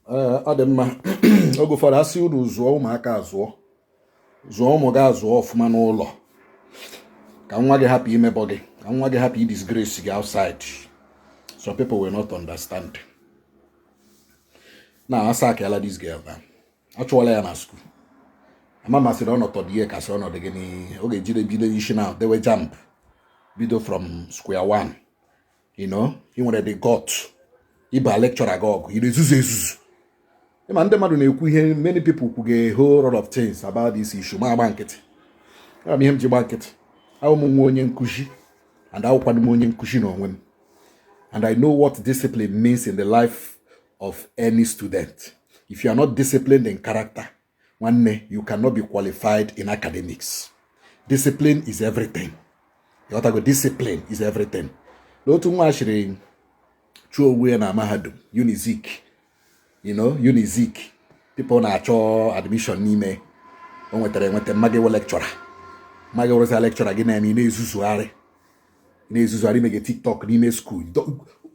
Ee, ọ dị mma. Oge ụfọdụ asị unu zụọ ụmụaka, zụọ zụọ ụmụ gị, azụọ ọfụma n'ụlọ, ka nwa gị hapụ imebọ gị, ka nwa gị hapụ idisgrace gị outside. Some people will not understand. Na asakiala this girl na achụọla ya na school. Ama masịrị ọnọdụ ihe kasị ọnọdụ gị n'ihe ọ ga-ejide bido isi na dewe JAMB, bido from square one. Ị nwere the gut ịba lecturer gị ọgụ? Ị na-ezuzu ezuzu. Ịma ndị mmadụ na-ekwu ihe. Many people kwuga a whole lot of things about this issue, ma agba nkịtị. Ama m ihe m ji gba nkịtị. Ahụ m nwa onye nkụzi and awụkwanụ m onye nkụzi n'onwe m, and I know what discipline means in the life of any student. If you are not disciplined in character, nwanne, you cannot be qualified in academics. Discipline is everything. Ịghọtago? Discipline is everything. N'otu nwa chịrị chụọ onwe ya na mahadum Unizik, Unizik, people na-achọ admission n'ime o nwetara enweta. Mma gị wụ lecturer, mma gị wụrụzi lecturer gị na-eme, ị na-ezuzugharị, na-ezuzugharị imege TikTok n'ime school.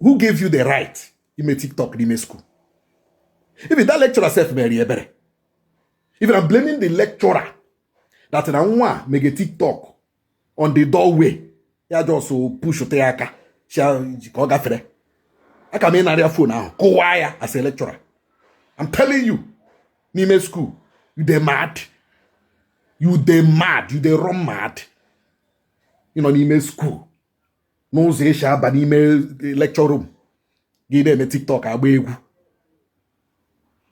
Who gave you the right ime TikTok n'ime school? Even that lecturer sef mere ya ebere. Even I'm blaming the lecturer that na nwa mege TikTok on the doorway, ya just push ya aka ka ọ gafere aka m ịnara ya phone ahụ kụwaa ya. As a lecturer, I'm telling you, n'ime school, you dey mad, you dey mad, you dey run mad. Ị nọ n'ime school, n'ụzọ esi aba n'ime lecture room, gị na-eme TikTok, agba egwu.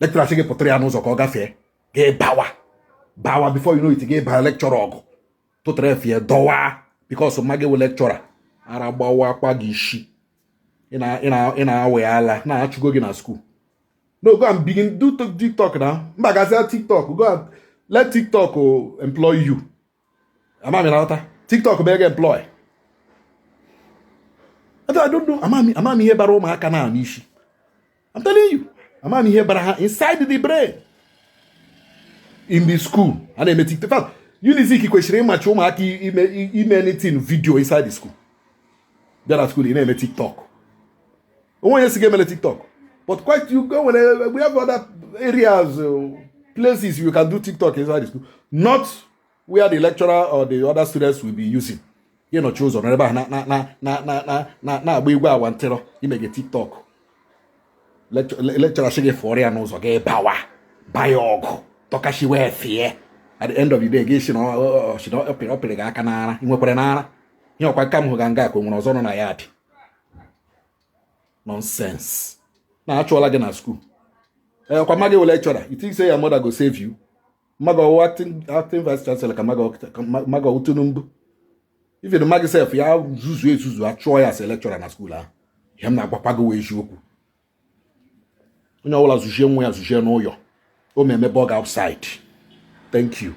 Lecturer sị gị pụtara ya n'ụzọ ka ọ gafee, gị bawa bawa. Before you know it, gị baa lecturer ọgụ, tụtara efe dọwa because mma gị wụ lecturer. Ara gbawa akwa gị isi. Ị na-awe ala na-achụgo gị na school. No, go and begin do TikTok now. Mba, gazia TikTok. Go and let TikTok employ you. Ama mi na TikTok bụ ego employ. I don't know. Ama m ihe bara ụmụaka na n'isi. I'm telling you. Ama m ihe bara ha inside the brain. In the school, a na-eme TikTok. In fact, Unizik kwesịrị ịmachi ụmụaka ime anything video inside the school. Bịa na school, ị na-eme TikTok. Onwe onye si gị emele TikTok. But quite you go when we have other areas, places you can do TikTok inside the school. Not where the lecturer or the other students will be using. Gị nọchi ụzọ nọrọ ebe ahụ na na na na na na na na-agba egwu awantịrọ imege TikTok. Lecturer sị gị fụọrọ ya n'ụzọ, gị bawa baya ọgụ, tọkashiwa efie. At the end of the day, gị si na ọ pịrị gị aka n'ara. Ị nwekwara n'ara ihe ọkwa nka m hụ ga nga ka o nwere ọzọ nọ na ya dị nonsense na achụọla gị na school. Ee, kwa mma gị wụ lecturer. You think say your mother go save you? Mma gị ọwụ acting vice chancellor, ka mma gị ọwụ Tinubu? Even mma gị sef ya zuzu ezuzu, achụọ ya as a lecturer na school ahụ. Ihe m na-agwakwa gị wụ eziokwu. Onye ọbụla zuchie nwa ya, zuchie n'ụyọ o ma eme bug outside. Thank you.